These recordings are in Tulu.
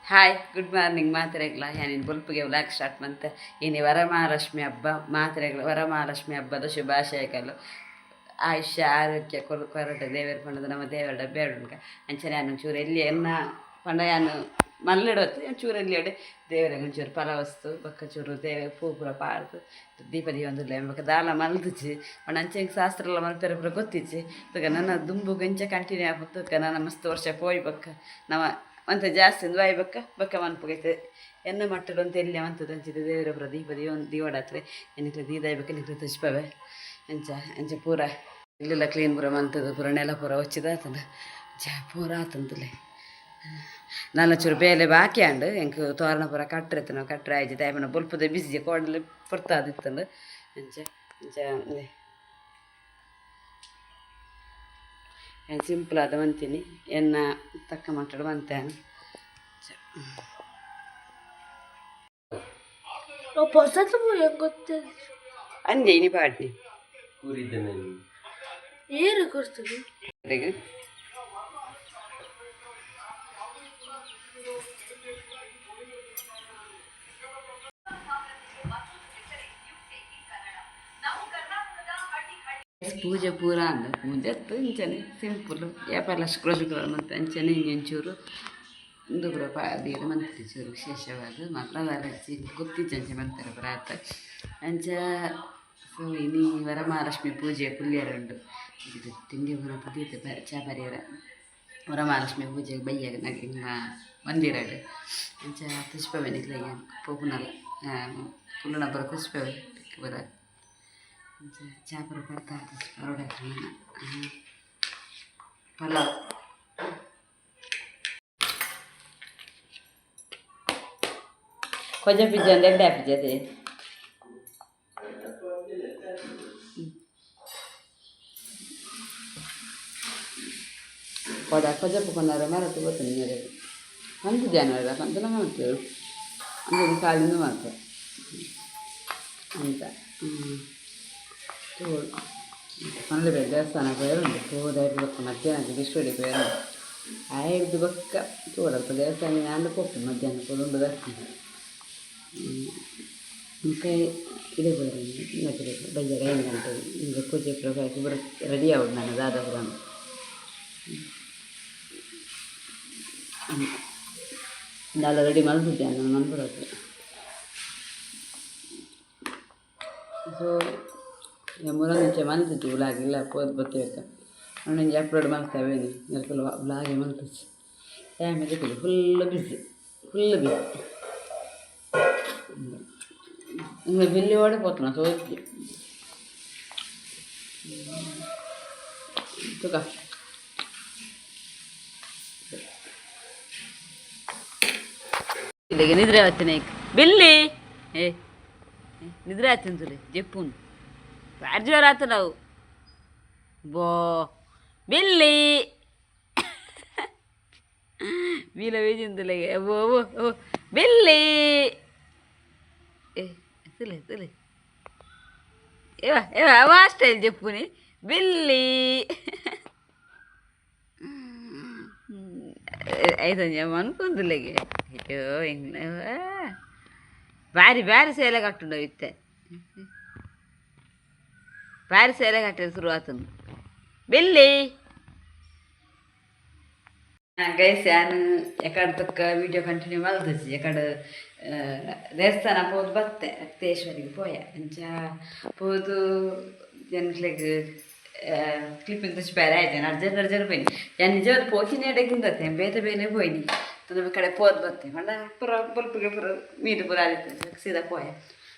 ಹಾಯ್, ಗುಡ್ ಮಾರ್ನಿಂಗ್ ಮಾತ್ರೆಗ್ಲ. ಯಾನಿನ್ ಬೊಲ್ಪುಗೆ ವ್ಲಾಗ್ ಸ್ಟಾರ್ಟ್ ಮಂತೆ. ಇನಿ ವರಮಹಾಲಕ್ಷ್ಮಿ ಹಬ್ಬ. ಮಾತ್ರೆಗ್ಲ ವರಮಹಾಲಕ್ಷ್ಮಿ ಹಬ್ಬದ ಶುಭಾಶಯಗಳು. ಆಯುಷ್ಯ ಆರೋಗ್ಯ ಕೊರು ಕೊರಟ ದೇವೆರ್ ಪಂಡದ ನಮ್ಮ ದೇವರ ಬೇಡುನ್ಕ. ಅಂಚನೆ ಯಾನ್ ಒಂಚೂರು ಎಲ್ಲಿ ಎನ್ನ ಪಂಡ ಯಾನ್ ಮಲ್ಲೆಡೊತ್ತು ಒಂಚೂರು ಎಲ್ಲಿಯಡೆ ದೇವರೆಗ್ ಒಂಚೂರು ಫಲವಸ್ತು ಬೊಕ್ಕ ಚೂರು ದೇವ ಪೂ ಪೂರ ಪಾಡ್ದ್ ದೀಪ ದೀವೊಂದುಲ್ಲೆ. ಬೊಕ್ಕ ದಾಲ ಮಲ್ದುಜಿ ಪಂಡ ಅಂಚೆ ಎಂಕ್ ಶಾಸ್ತ್ರ ಎಲ್ಲ ಮಲ್ಪೆರೆ ಪೂರ ಗೊತ್ತಿಜ್ಜಿ. ತೂಕ, ನನ ದುಂಬುಗು ಇಂಚ ಕಂಟಿನ್ಯೂ ಆಪುಂಡು ತೂಕ. ನನ ಮಸ್ತ್ ವರ್ಷ ಪೋಯಿ ಬೊಕ್ಕ ನಮ ಒಂತೆ ಜಾಸ್ತಿ ಉಂದು ಆಯಿ ಬೊಕ್ಕ ಬೊಕ್ಕ ಮನ್ಪುಗೈತೆ. ಎನ್ನ ಮಟ್ಟಡ್ ಒಂತೆ ಎಲ್ಯ ಮಂತುದು ಅಂಚಿದ ದೇವರ ಪೂರ ದೀಪ ದೀವೊಂದು ದೀವೊಡಾತ್ರೆ. ಎನಿಕ್ಲ ದೀದಾಯಿ ಬೊಕ್ಕ ನಿಕ್ಲೆ ತೋಜಿಪಾವೆ. ಅಂಚ ಅಂಚ ಪೂರ ಇಲ್ಲೆಲ್ಲ ಕ್ಲೀನ್ ಪೂರ ಮಂತುದು ಪೂರ ನೆಲ ಪೂರ ಒಚ್ಚಿದಾತುಂಡು. ಅಂಚ ಪೂರ ಆತುಂತುಲೆ. ನನ ಚೂರು ಬೇಲೆ ಬಾಕಿ ಆಂಡ್. ಎಂಕ್ ತೋರಣ ಪೂರ ಕಟ್ರೆ ಕಟ್ರೆ ಆಯ್ಜಿ. ದಾಯೆ ಪಂಡ ಬೊಲ್ಪುದ ಬಿಸಿ ಕೋಡಲೆ ಪೊರ್ತಾದಿತ್ತುಂಡು. ಅಂಚ ಅಂಚ ಯಾನ್ ಸಿಂಪಲ್ ಆದ್ ಮಂತಿನಿ. ಎನ್ನ ತಕ್ಕ ಮಟ್ಟಡ್ ಮಂತೆ. ಪೊಸತ್ ಗೊತ್ತಿಲ್ಲ. ಅಂದೆ ಇನಿ ಪಾಡ್ನಿ. ಪೂರಿದ್ದೇನೆ. ಏರು ಕೊಡ್ತದೆ. ಪೂಜೆ ಪೂರ ಅಂದ ಪೂಜೆ ಅತ್ತು ಇಂಚನೆ ಸಿಂಪಲ್. ಏಪಲ ಶುಕ್ರ ಶುಕ್ರವಾರ ಮಂತೆ ಅಂಚನೆ ಇಂಚೂರು ಉಂದು ಪೂರ ದೀದ್ ಮಂತಿನಿ. ಚೂರು ವಿಶೇಷವಾದ ಮಾತ್ರ ದಾಲಜ್ಜಿ ಗೊತ್ತಿಜ್ಜಿ. ಅಂಚ ಮಂತೆರ್ ಪೂರ ಆತ. ಅಂಚ ಸೊ ಇನಿ ವರಮಹಾಲಕ್ಷ್ಮಿ ಪೂಜೆ ಪುಲ್ಯರ ಉಂಡು. ಇದು ತಿಂಡಿ ಪೂರ ದೀತೆ ಚಾ ಪರಿಯರ. ವರಮಹಾಲಕ್ಷ್ಮಿ ಪೂಜೆ ಬಯ್ಯಾಗ ಎಂಕ್ಲ ಮಂದಿರಡ್. ಅಂಚ ತೋಜಿಪಾವೆ ನಿಕ್ಲೆಗ್ ಪೋಪುನಲ್ಲ ಕುಲ್ಲುನ ಪೂರ ತೋಜಿಪಾವೆ ಪೂರ. ಅಂಚ ಚಾ ಪೂರ ಪರ್ತಾ ಬರೋಡ. ಪಲಾವ್ ಕೊಜ ಪಿಜ್ಜ ಅಂದ್ ಎಡ್ಡೆ ಆಪಿಜ್ಜ ಅದೇ. ಕೊಡ ಕೊಜಪು ಕೊನಾರ ಮರತು ಗೊತ್ತು ಮೇರೆಗೆ ಪಂತು ಜಾನುವಾರ ಪಂತನ ಮಾಡ್ತೇವೆ ಅಂದೊಂದು ಕಾಲಿಂದ ಮಾತ್ರ ಅಂತ ತೋಡು ಪನಲೆ. ದೇವಸ್ಥಾನ ಪೋಯರುಂಡು ಪೋದಾಯ್ತು ಬೊಕ್ಕ ಮಧ್ಯಾಹ್ನ ಬಿಸ್ವಡಿ ಪೋಯರುಂಡು. ಆಯ್ದು ಬೊಕ್ಕ ತೋಡಲ್ಪ ದೇವಸ್ಥಾನ ಆಂಡ ಪೋಪು ಮಧ್ಯಾಹ್ನ ಪೋದುಂಡು ದರ್ಶನ. ಬೊಕ್ಕ ಇಡೆ ಪೋಯರು ಬಯ್ಯಾಗ 5 ಗಂಟೆಗೆ. ಇಂದು ಪೂಜೆ ಪೂರ ಪೂರ ರೆಡಿ ಆವೊಡು ನಾನು ದಾದ ಪೂರ. ದಾಲ ರೆಡಿ ಮಲ್ತಿದ್ದೆ ನಾನು ಮನ್ಪುಡಾತು. ಸೊ ಮುರೊಂದಿಂಚ ಮಲ್ತಿದ್ದಿ ವ್ಲಾಗ್ ಇಲ್ಲ ಪೋದು ಬತ್ತೇಕ ಒಂಜಿ ಅಪ್ಲೋಡ್ ಮಲ್ತವೇನಿ. ನೆಲ್ಪ ವ್ಲಾಗ್ ಮಲ್ತುಜಿ. ಟೈಮ್ ತಿಕ್ಕುಜಿ. ಫುಲ್ ಬಿಸಿ, ಫುಲ್ ಬಿಸಿ. ಇಂಗ ಬಿಲ್ಲಿ ಓಡೆ ಪೋತುನ ಸೋಜಿ ತುಕ. ಇಲ್ಲಿಗೆ ನಿದ್ರೆ ಆತಿನ ಬಿಲ್ಲಿ. ಏ ನಿದ್ರೆ ಆತಿನ ತುಲೆ ಜೆಪ್ಪುನು ಬಾರಿ ಜೋರ ಆತು ನಾವು. ಬೋ ಬಿಲ್ಲಿ ಬೀಲ ಬೇಜಿಂದುಲೆಗೆ. ಓ ಓ ಓ ಬಿಲ್ಲಿ. ಏ ತುಲೆ ತುಲೆ ಏವ ಏವ ಅವ ಸ್ಟೈಲ್ ಜೆಪ್ಪುನಿ ಬಿಲ್ಲಿ. ಐತಂಜ ಮನ್ಪುಂದುಲೆಗೆ. ಅಯ್ಯೋ, ಎಂಗ್ಲ ಬಾರಿ ಬಾರಿ ಸೇಲೆ ಕಟ್ಟುಂಡವು ಇತ್ತೆ. ಬಾರಿ ಸೇಲೆ ಕಟ್ಟೆರೆ ಶುರು ಆತುಂಡು ಬಿಲ್ಲಿ. ಗೈಸ್, ಯಾನ್ ಎಕಡೆ ತಕ್ಕ ವೀಡಿಯೋ ಕಂಟಿನ್ಯೂ ಮಲ್ತುಜಿ. ಎಕಡೆ ದೇವಸ್ಥಾನ ಪೋದು ಬತ್ತೆ. ರಕ್ತೇಶ್ವರಿಗೆ ಪೋಯ. ಅಂಚ ಪೋದು ಜನಕ್ಲೆಗ್ ಕ್ಲಿಪ್ಪಿಂಗ್ ತೋಜಿಪಾಯೆರೆ ಆಯ್ತು. ಅರ್ಜೆಂಟ್ ಅರ್ಜೆಂಟ್ ಪೋಯಿನಿ ಯಾನ್. ನಿಜವಾದ್ ಪೋತಿನ ಎಡೆಗಿಂದತ್ತೆ ಬೇತೆ ಬೇಲೆ ಪೋಯಿನಿ. ತೊಂದರೆ ಕಡೆ ಪೋದು ಬತ್ತೆ ಪಂಡ ಪೂರ ಬೊಲ್ಪುಗೆ ಪೂರ ಮೀನು ಪೂರ ಆದಿತ್ತು. ಸೀದಾ ಪೋಯ.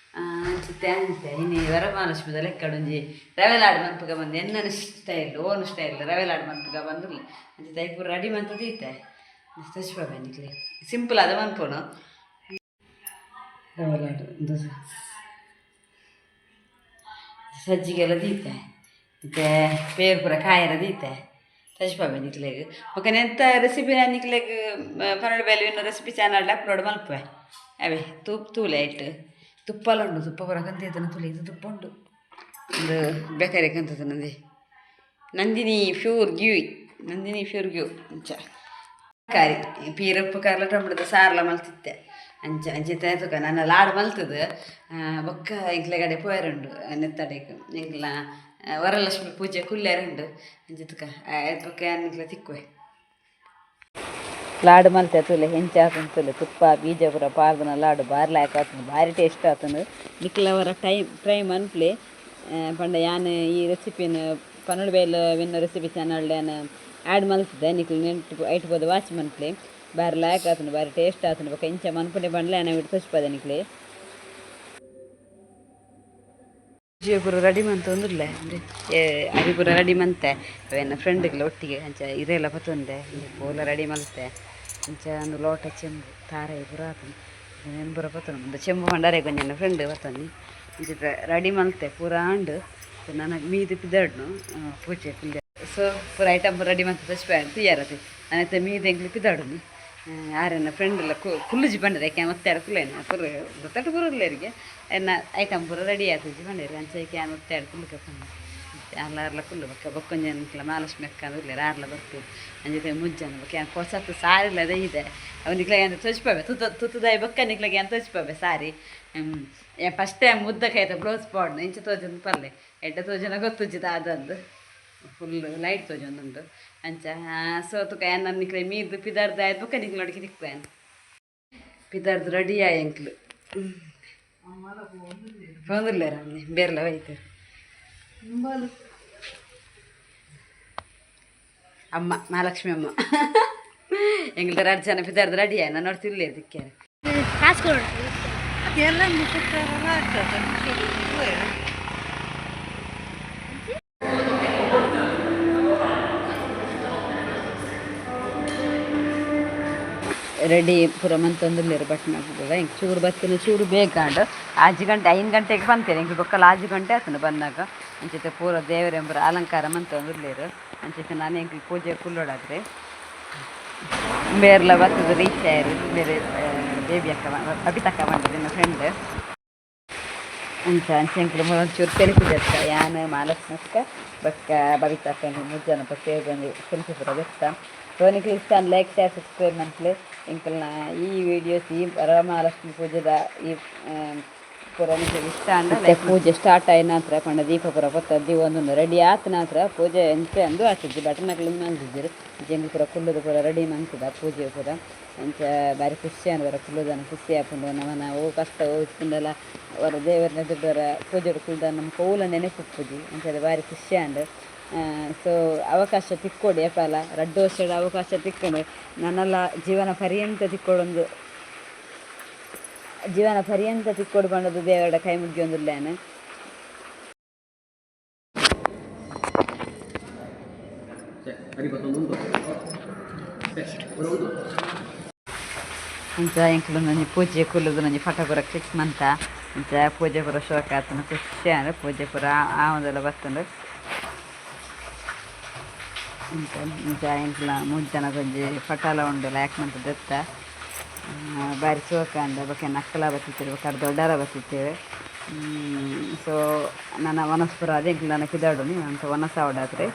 ಅಂಚಿತ್ತೆ ಅಂತೆ ಇನಿ ವರಮಹಾಲಕ್ಷ್ಮಿದ ಲೆಕ್ಕಡ್ ಒಂಜಿ ರವೆ ಲಾಡು ಮನ್ಪುಗ ಬಂದು ಎನ್ನನ ಸ್ಟೈಲ್, ಓನ್ ಸ್ಟೈಲ್ ರವೆ ಲಾಡು ಮನ್ಪುಗ ಬಂದುಲ್ಲೆ. ಅಂಚ ದೈ ಪೂರ ರೆಡಿ ಮಂತ್ ದೀತೆ. ತೋಜಿಪಾವೆ ನಿಕ್ಲೆ. ಸಿಂಪಲ್ ಆದ್ ಮನ್ಪುನು ರವೆ ಲಾಡು. ಉಂದು ಸಜ್ಜಿಗೆ ಎಲ್ಲ ದೀತೆ. ಇತ್ತೆ ಪೇರ್ ಪೂರ ಕಾಯೆರೆ ದೀತೆ. ತೋಜಿಪಾವೆ ನಿಕ್ಲೆಗ್. ಬೊಕ ನೆತ್ತ ರೆಸಿಪಿ ನಿಕ್ಲೆಗ್ ಪನೊಡು ಬೇಲೆ ಇನ್ನು ರೆಸಿಪಿ ಚಾನಲ್ ಅಪ್ಲೋಡ್ ಮಲ್ಪುವೆ. ಅವೇ ತೂಪ್ ತೂಲೆ. ಐಟ್ ತುಪ್ಪಲ ಉಂಡು. ತುಪ್ಪ ಪೂರ ಕಂತಿತ್ತನ ತೂಲೆ. ಇದು ತುಪ್ಪ ಉಂಡು. ಉಂದು ಬೇಕರಿ ಕಂತದ. Nandini pure ghee, Nandini pure ghee. ಅಂಚ ಕಾರಿ ಪೀರಪ್ಪು ಕಾರ್ಲ ಟೊಮಟದ ಸಾರ್ಲ ಮಲ್ತಿತ್ತೆ. ಅಂಚ ಅಂಚೆ ತೂಕ ನನ್ನ ಲಾಡು ಮಲ್ತದ ಬೊಕ್ಕ ಎಂಕ್ಲೆ ಕಡೆ ಪೋಯರುಂಡು ನೆತ್ತಡೆಗ್ ಎಂಕ್ಲ ವರಲಕ್ಷ್ಮಿ ಪೂಜೆ ಕುಲ್ಲೇರುಂಡು. ಅಂಚೆ ತುಕ ಬೊಕ್ಕ ಎಂಕ್ಲ ತಿಕ್ಕುವೆ. ಲಾಡು ಮಲ್ತೆ ತೂಲೆ ಹೆಂಚ ಆತುಂಡು. ತುಪ್ಪ ಬೀಜ ಪೂರ ಪಾರ್ದನ ಲಾಡು ಬಾರಿ ಲಾಯ್ಕ್ ಆತುಂಡು, ಬಾರಿ ಟೇಸ್ಟ್ ಆತುಂಡು. ನಿಕ್ಲವರ ಟೈಮ್ ಟ್ರೈ ಮನ್ಪ್ಲೆ ಪಂಡ ಯಾನ್ ಈ ರೆಸಿಪಿನ್ ಪನೊಡು ವಿನ್ನ ರೆಸಿಪಿ ಚಾನಲ್ ಯಾನ್ ಆ್ಯಡ್ ಮಲ್ತದೆ. ನಿಕ್ಲು ನೆಂಟು ಐಟ್ ಪೋದು ವಾಚ್ ಮನ್ಪ್ಲೆ. ಬಾರಿ ಲಾಯ್ಕ್ ಆತುಂಡು, ಬಾರಿ ಟೇಸ್ಟ್ ಆತುಂಡು. ಬೊಕ್ಕ ಇಂಚ ಮನ್ಪುನೆ ಬಂಡ್ಲೆ ಯಾನ್ ಅವಿಟ್ ತೋಜಿಪಾದೆ ನಿಕ್ಲೆ. ಪೂರ ರೆಡಿ ಮಂತೊಂದುಲ್ಲೆ ಅರಿ ಪೂರ ರೆಡಿ ಮಂತೆ ಅವೆನ್ನ ಫ್ರೆಂಡ್ಗ್ಲ ಒಟ್ಟಿಗೆ ಅಂಚ ಇರೆಲ್ಲ ಪತ್ತೊಂದೆ ಪೂರ ರೆಡಿ ಮಲ್ತೆ. ಅಂಚ ಒಂದು ಲೋಟ ಚೆಂಬು ತಾರೆ ಪೂರ ಆತುಂಡು ನೆನ್ ಪೂರ ಪತ್ತೊಂಡು ಮುಂದೆ ಚೆಂಬು ಪಂಡರೆ ಕೊಂಜ ಫ್ರೆಂಡ್ ಪತ್ತೊಂದು ಅಂಚ ರೆಡಿ ಮಲ್ತೆ ಪೂರ ಆಂಡ್. ನನಗೆ ಮೀದು ಪಿದಡ್ನು ಪೂಜೆ ಕುಲ್ಲೆ. ಸೊ ಪೂರ ಐಟಮ್ ಪೂರ ರೆಡಿ ಮಂತ್ ತೋಜಿಪಾಯ ತೂಯರತೆ. ನಾನೈತೆ ಮೀದು ಎಂಕ್ಲು ಪಿದಾಡುನಿ. ಆರೆನ ಫ್ರೆಂಡ್ ಎಲ್ಲ ಕುಲ್ಲುಜಿ ಬಂಡರೆ ಯಾಕೆ ಮತ್ತೆ ಕುಲ್ಲೇನೆ ಪೂರ ಗೊತ್ತಟ್ಟು ಪೂರ ಎನ್ನ ಐಟಮ್ ಪೂರ ರೆಡಿ ಆತುಜಿ ಬಂಡೇರು. ಅಂಚ ಐಕೆ ಯಾನ್ ಒತ್ತೆ ಕುಲ್ಲು ಪಂಡೆ ಆರ್ಲ ಆರ್ಲ ಕುಲ್ಲು. ಬೊಕ್ಕ ಬೊಕ್ಕೊಂಜಿ ಅನ್ಕ್ಲ ಮಹಾಲಕ್ಷ್ಮಿ ಅಕ್ಕ ಉಲ್ಲೆರ್ ಆರ್ಲ ಬರ್ಪೆರ್. ಅಂಚೆ ಮುಜ್ಜನ ಬೊಕ್ಕ ಯಾನ್ ಪೊಸತ್ ಸಾರಿಲ ಇದೆ ಅವು ನಿಕ್ಲೆಗ್ ಯಾನ್ ತೋಜಿಪಾವೆ. ತುತ್ತ ತುತ್ತುದಾಯಿ ಬೊಕ್ಕ ನಿಕ್ಲೆಗ್ ಯಾನ್ ತೋಜಿಪಾವೆ ಸಾರಿ. ಯಾನ್ ಫಸ್ಟ್ ಟೈಮ್ ಉದ್ದ ಕೈತ ಬ್ಲೌಸ್ ಪಾಡ್ನ ಇಂಚ ತೋಜೊಂದು ಪಲ್ಲೆ ಎಡ್ಡೆ ತೋಜುನ ಗೊತ್ತುಜ್ಜಿ ದಾದಂದು ಫುಲ್ ಲೈಟ್ ತೋಜೊಂದುಂಡು ಅಂಚ. ಸೊ ತುಕ ಯಾನ್ ನಿಕ್ಲೆ ಮೀದು ಪಿದಾರ್ದು ಆಯ್ತು ಬೊಕ್ಕ ನಿಕ್ಲೆ ನಡಿಕೆ ತಿಕ್ಕುವೆ. ಪಿದಾರ್ದು ರೆಡಿ ಆಯ್ ಎಂಕ್ಲು ಪೋಂದುಲ್ಲೆರ ಬೇರ್ಲ ಹೋಯ್ತು. ಅಮ್ಮ ಮಹಾಲಕ್ಷ್ಮಿ ಅಮ್ಮ ಎಂಗ್ಲ ಎರಡು ಜನ ಪಿದಾರ್ದು ರೆಡಿ ಆಯ್ ನಾನು ನೋಡ್ತಿರ್ಲಿ ದಿಕ್ಕ್ಯಾರ. ರೆಡಿ ಪೂರ ಮಂತೊಂದುಲ್ಲೆರ್ ಬಟ್ನ ಪೂರ. ಎಂಕ್ ಚೂರು ಬತ್ತಿನ ಚೂರು ಬೇಗ ಆಂಡ್. ಆಜಿ ಗಂಟೆ 5 ಗಂಟೆಗೆ ಬಂತೇನೆ ಎಂಕ್. ಬೊಕ್ಕಲ 6 ಗಂಟೆ ಆತುಂಡು ಬನ್ನಗ. ಅಂಚಿತ ಪೂರ ದೇವರೆಂಬರ ಅಲಂಕಾರ ಮಂತೊಂದುಲ್ಲೆರ್. ಅಂಚಿತ ನಾನು ಎಂಕ್ ಪೂಜೆ ಕುಲ್ಲೊಡಾದ್ರೆ ಬೇರ್ಲ ಬತ್ತದ ರೀಚ್ ಆಯೆರ್. ಬೇರೆ ಬೇಬಿ ಅಕ್ಕ ಬಬಿತಕ್ಕ ಬಂದಿದ್ದು ನನ್ನ ಫ್ರೆಂಡ್. ಅಂಚ ಅಂಚ ಎಂಕ್ಲು ಒಂಚೂರು ಸೆಲ್ಫಿ ದೆತ್ತ ಯಾನ್ ಮಹಾಲಕ್ಷ್ಮಿ ಅಕ್ಕ ಬೊಕ್ಕ ಬಬಿತಕ್ಕ ಮುಜ್ಜನ ಸೇರ್ದ್ ಸೆಲ್ಫಿ ಪೂರ ದೆತ್ತ. ಸೊ ನಿಕ್ಲೆ ಇಷ್ಟ ಲೈಕ್ ಶೇರ್ ಸಬ್ಸ್ಕ್ರೈಬ್ ಮನ್ಪುಲೆ. ಎಂಕಲ್ನ ಈ ವಿಡಿಯೋಸ್ ಈ ವರಮಹಾಲಕ್ಷ್ಮಿ ಪೂಜೆದ ಈ ಪೂರ ನಿಕ್ಲೆಗ್ ಇಷ್ಟ ಆಂಡ ಲೈಕ್. ಪೂಜೆ ಸ್ಟಾರ್ಟ್ ಆಯಿನ ನಂತರ ಪಂಡ ದೀಪ ಪೂರ ಪೊತ್ತ ದೀವೊಂದುಂಡು. ರೆಡಿ ಆತ್ ನಂತರ ಪೂಜೆ ಎಂಚ ಅಂದು ಆತುಜಿ ಭಟ್ನಕ್ಲು ಮಲ್ತಿಜ್ಜೆರ್. ಎಂಕ್ಲು ಪೂರ ಕುಲ್ಲುದು ಪೂರ ರೆಡಿ ಮನ್ಪುದ ಪೂಜೆ ಪೂರ. ಅಂಚ ಬಾರಿ ಖುಷಿ ಆಂಡ್ ಕುಲ್ಲುದನ ಖುಷಿ ಆಪುಂಡು. ನಮನ ಒವು ಕಷ್ಟ ಒವು ಇತ್ತುಂಡಲ ಒರ ದೇವರ್ನ ಎದುರುಡು ಒರ ಪೂಜೆಡ್ ಕುಲ್ದ ನಮಕ್ ಒವುಲ ನೆನಪು ಇಪ್ಪುಜಿ. ಅಂಚಾದ್ ಬಾರಿ ಖುಷಿ ಆಂಡ್. ಸೊ ಅವಕಾಶ ತಿಕ್ಕೊಡು ಏಪಲ ರಡ್ಡ್ ವರ್ಷದ ಅವಕಾಶ ತಿಕ್ಕುಂಡು. ನನಲ ಜೀವನ ಪರ್ಯಂತ ತಿಕ್ಕೊಡೊಂದು ಜೀವನ ಪರ್ಯಂತ ತಿಕ್ಕೊಡು ಪಂಡುದು ದೇವರ ಕೈ ಮುಗಿಯೊಂದುಲ್ಲೆ ಯಾನ್. ಅಂಚ ಎಂಕ್ಲು ಒಂಜಿ ಪೂಜೆ ಕುಲ್ಲುದು ಒಂಜಿ ಫೋಟೋ ಪೂರ ಕ್ಲಿಕ್ ಮಂತ. ಅಂಚ ಪೂಜೆ ಪೂರ ಶೋಕ ಆತುಂಡು, ಖುಷಿ ಆಂಡ್. ಪೂಜೆ ಪೂರ ಆವೊಂದೆಲ್ಲ ಬತ್ತುಂಡು. ಅಂಚ ಇಂಚ ಎಂಕ್ಲ ಮೂಜಿ ಜನದ ಒಂಜಿ ಫೋಟೋಲ ಉಂಡು ಲ್ಯಾಕ್ ಮಂತ್ ದೆತ್ತ. ಬಾರಿ ಶೋಕ ಆಂಡ್. ಬೊಕ ಎನ್ನ ಅಕ್ಕಲ ಬತ್ತಿತ್ತೆರ್ ಬೊಕ ದೊಡ್ಡರ ಬತ್ತಿತ್ತೆರ್. ಸೊ ನನ ವನಸ್ ಪೂರ ಆದ್ ಎಂಕ್ಲ ನನ ಪಿದಾಡುನಿ ಅಂಚ ವನಸ್ ಆವೊಡಾತ್ರೆ.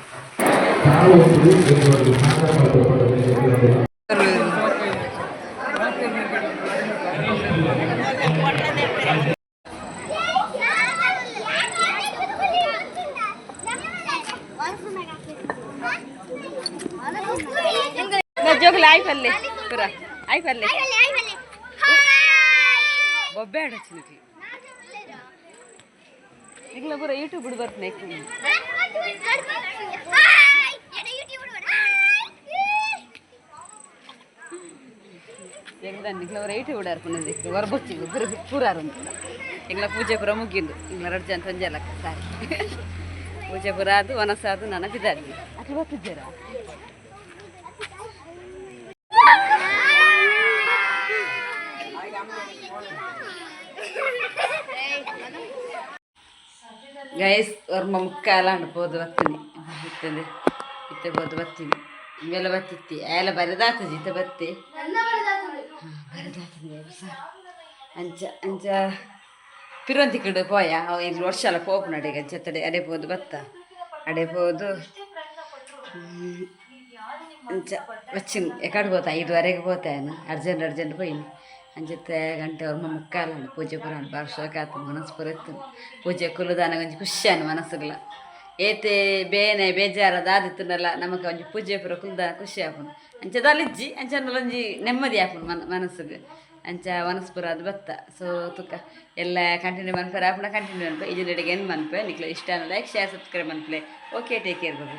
ಜೋಗುಲ ಆಯ್ ಪಲ್ಲೆ ಪೂರ ಆಯ್ ಪಲ್ಲೆ ಬೊಬ್ಬೆ ಆಡೊಚ್ಚಿ ನಿಕ್ಲು ನಿಕ್ಲ ಪೂರ ಯೂಟ್ಯೂಬ್ ಬರ್ಪುನೆ. ಎಂಗ್ಲ ನಿಕ್ಲ ಪೂರ ಯೂಟ್ಯೂಬ್ ಬರ್ಪುನೆ. ಹೊರ ಬೊಚ್ಚಿ ಪೂರ ಪೂರ ಎಂಗ್ಲ ಪೂಜೆ ಪೂರ ಮುಗಿಂದು. ಎಂಗ್ಲ ರಡ್ಡ್ ಜನ ತೊಂಜಲಕ್ಕ ಸಾರಿ ಪೂಜೆ ಪೂರ ಅದು ವನಸಾದು ನನ ಪಿದಾಡ್ನಿ. ಅಕ್ಲು ಬತ್ತಿಜ್ಜೆರಾ? ಗೈಸ್ ಒರ್ಮ ಮುಕ್ಕಾಲಾಂಡ್ ಪೋದು ಬತ್ತಿನಿ ಇತ್ತಂದೆ ಇತ್ತೆ ಪೋದು ಬತ್ತೀನಿ ಇವೆಲ್ಲ ಬತ್ತಿತ್ತಿ ಏಲ ಬರೆದಾತಜಿ ಇತ್ತೆ ಬತ್ತಿ ಬರೆದಾತಂದೆ ಅಂಚ ಅಂಚ ಪಿರೊಂತಿ ಕಡೆ ಪೋಯ ಅವು ಎಂಕ್ಲು ವರ್ಷಲ ಪೋಪುನ ಅಡೆಗೆ ಅಂಚ ಅಡೆ ಅಡೆ ಪೋದು ಬತ್ತ ಅಡೆ ಪೋದು. ಅಂಚ ಬಚ್ಚಿನ ಎಕಡೆ ಪೋತ 5:30ಗೆ ಪೋತೆ. Urgent urgent ಪೋಯಿನಿ. ಅಂಚತ್ತೆ ಗಂಟೆ 9:45 ಉಂಡು. ಪೂಜೆ ಪೂರ ಉಂಡು. ಬಾರಿ ಶೋಕ ಆತು, ಮನಸ್ಸು ಪೂರ ಇತ್ತು. ಪೂಜೆ ಕುಲ್ಲುದಾನ ಒಂಜಿ ಖುಷಿ ಆನು ಮನಸ್ಸುಗ್ಲ. ಏತೆ ಬೇನೆ ಬೇಜಾರ ದಾದಿತ್ತುಂಡಲ ನಮಕ್ ಒಂಜಿ ಪೂಜೆ ಪೂರ ಕುಲ್ದಾನ ಖುಷಿ ಆಪುಂಡು. ಅಂಚ ದಾಲಿಜ್ಜಿ, ಅಂಚ ಒಂಜಿ ನೆಮ್ಮದಿ ಆಪುಂಡು ಮನಸ್ಸುಗ್. ಅಂಚ ಮನಸ್ಸು ಪೂರ ಅದು ಬತ್ತ. ಸೊ ತುಕ್ಕ ಎಲ್ಲ ಕಂಟಿನ್ಯೂ ಮನ್ಪರೆ ಆಪುಂಡ, ಕಂಟಿನ್ಯೂ ಮನ್ಪೆ. ಇಜಿಂಡೆಗೆ ಏನು ಮನ್ಪೆ. ನಿಕ್ಲೆ ಇಷ್ಟ ಲೈಕ್, ಶೇರ್, ಸಬ್ಸ್ಕ್ರೈಬ್ ಮನ್ಪಲೆ. Okay, take care, Babu.